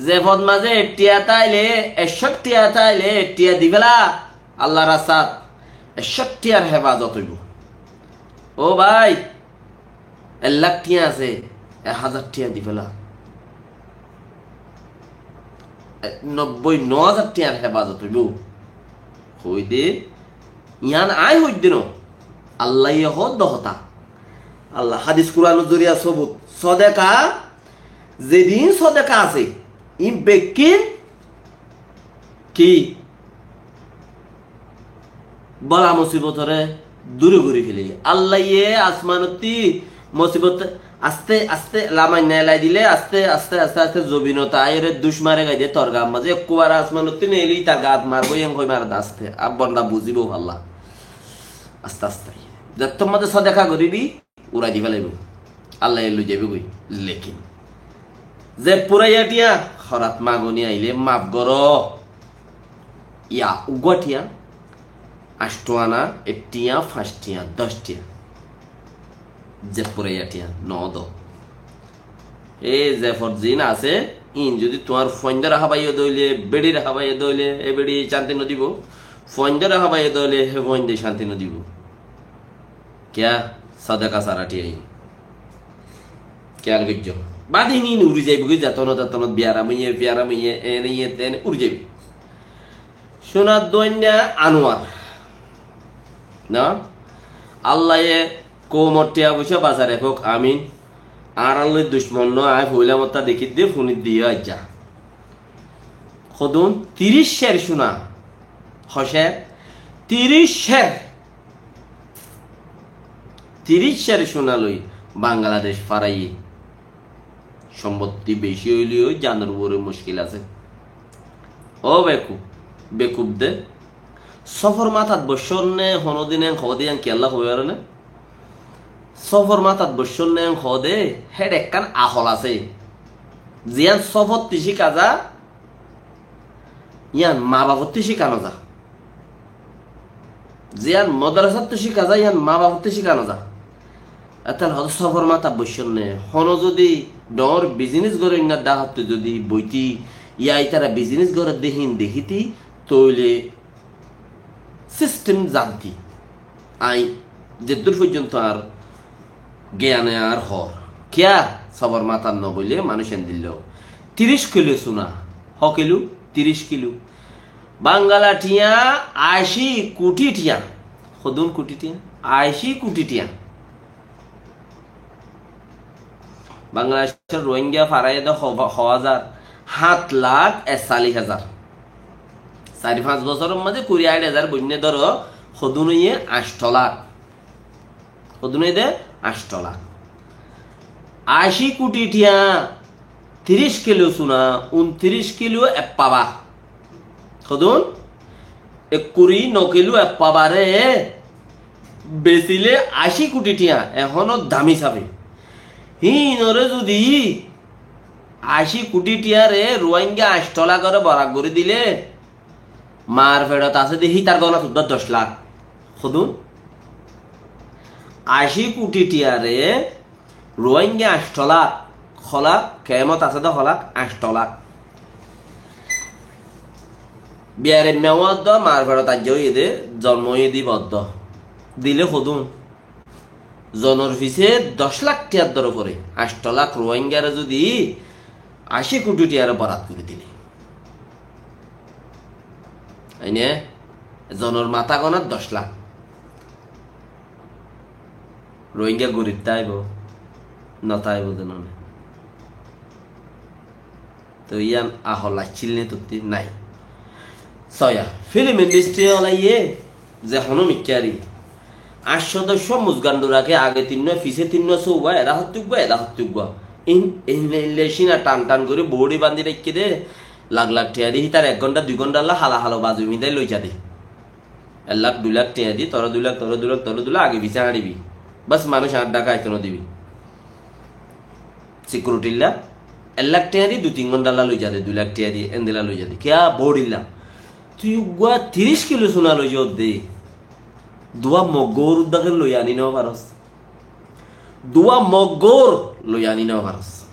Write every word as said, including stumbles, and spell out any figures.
Ze fot mazé ek thiañ táile, ek cót thiañ táile, ek thiañ di féla, Allar rastat ek cót thiañr hefazot óibo. Ó bái, ek lak thiañ asé, ek házar thiañ di féla, e, nobboi no házar thiañr hefazot óibo. Hoóide, yián aññí hoóidde no, Allaye hoódde hotá. Allah hádis Kuranor zoriya sobut. Sodeka, zedin sodeka asé, iín bekkín ki? Bala musibotoré dure gorí féle. Allaye asmanottí musibot aste aste lamainna elai dile, aste aste aste aste zobinot aiyóre duc mare gai de, tor gat mazé ekkubare asmanottí neile ítar gat marbo, yían hoi mare de aste. Ar bonda buzibo Allah. Aste aste. Zettór mazé sodeka goribi, urai di félaibo. Allaye loi zaibo goi. Lekin ze furaiya thiañ, horat magoni aile maf goro. Ya, uggwá thiañ, ancto ana, ek thiañ, fañs thiañ, doc thiañ. Ze furaiya thiañ, no do. E ze fot zin asé, in zodi tuáñr fuaindóre hábaiye dóile, beçire hábaiye dóile, e beçiye cánti no dibo. Fuaindóre hábaiye dóile, he fuainde cánti no dibo. Kiyá? Sodeka sara thiañ. Kiyál goijjó? Bade hín uri zaibo goi, zetonot, zetonot biyaram óiye, biyaram óiye, ene óiye, tene uri zaibo. Cúnar duainna anuar. Na? Allaye koumor thiañ foicá basai rakók, amin. Añárar loi ducmon no, aññí foila motta dekí de, funir de yó aijja. Hodún tiríc cér cúna. Ho cér? Tiríc cér. Tiríc cér cúna loi Bangladec faraiyé. Sombotti beci óileyo zanor uore muckil asé. Ó bekuf, bekuf de. Sófor matat boiccónne honódin en hoóde yián kiyólla hoi fare né? Sófor matat boiccónne en hoóde, héçe ekkán ahol asé. Ziyán sófottí cíka za, yían mabafottí cíka no za. Ziyán modorasáttu cíka za, yían mabafottí cíka no za. Ettólla hoóde sófor matat boiccónne, honó zodi dhoóñr bizinis goróinna dháhattú zodi boití, yá ítara bizinis gorédde híin dekítí, tóile sistem zantí. Aññí zeddúr foijjonto añár giyane añár hoór. Kiyá? Sófor matat no boille manúic endilla. Tiríc kilo súna. Hó kilo? Tiríc kilo. Bangala thiañ ací kuthi thiañ. Hodún kuthi thiañ? Ací kuthi thiañ. Bangladecór Rohingya faraiyé de ho-, ho házar, háñt lak ekcallic házar. Sair fañs bosóror mazé kuri añçáic házar boinné dóro, hodún óiye añcto lak. Hodún óiye de añcto lak. Ací kuthi thiañ, tiríc kilo súna, untiríc kilo ek paba. Hodún? Ekkuri no kilo ek pabare besile ací kuthi thiañ, ehóno dami sabe. Híinoré zudi ací kuthi thiañre Ruáinga añcto lakóre borak gorí dile, mar feçot asé de hítar góna suddá doc lak. Hodún? Ací kuthi thiañre Ruáinga añcto lak, ho lak, kemot asé de ho lak, añcto lak. Biyaremma uwá dó, mar feçot aijja óiye de, zonmo óiye de íba dó. Dile hodún? Zonor fisé doc lak thiañr dóre fore. Añcto lak Ruáingare zudi ací kuthi thiañre borat gorí dile. Aine zonor matá góna doc lak. Ruáinga gorib táibo, no táibo de no né. Toi yían ahol accíl né tottí? Nái. Soya, film industry olaiyé ze honó mikkári añcto doc cót musgandu raké, age tinnúa, fisé tinnúa, sóuwa, eda hottí uggúa, eda hottí uggúa. In, in, in le cína tan tan gorí boóri bandi raikké de, lak lak thiañ di, hítar ek gónta dui góntalla hala halo bazu midái loi za de. Ek lak, dui lak thiañ di, toré dui lak, toré dui lak, toré dui lak, age fisé hañçibi. Bas, manúic añár dháka aitó no dibi. Sikiurithilla ek lak thiañ di, dui tin góntalla loi za de, dui lak thiañ di, endilla loi za de. Kiyá? Boóri illa. Tui uggúa tiríc kilo súna loi zot de, duwa Moggór uddá ken loi aní no faros. Duwa Moggór loi aní no faros.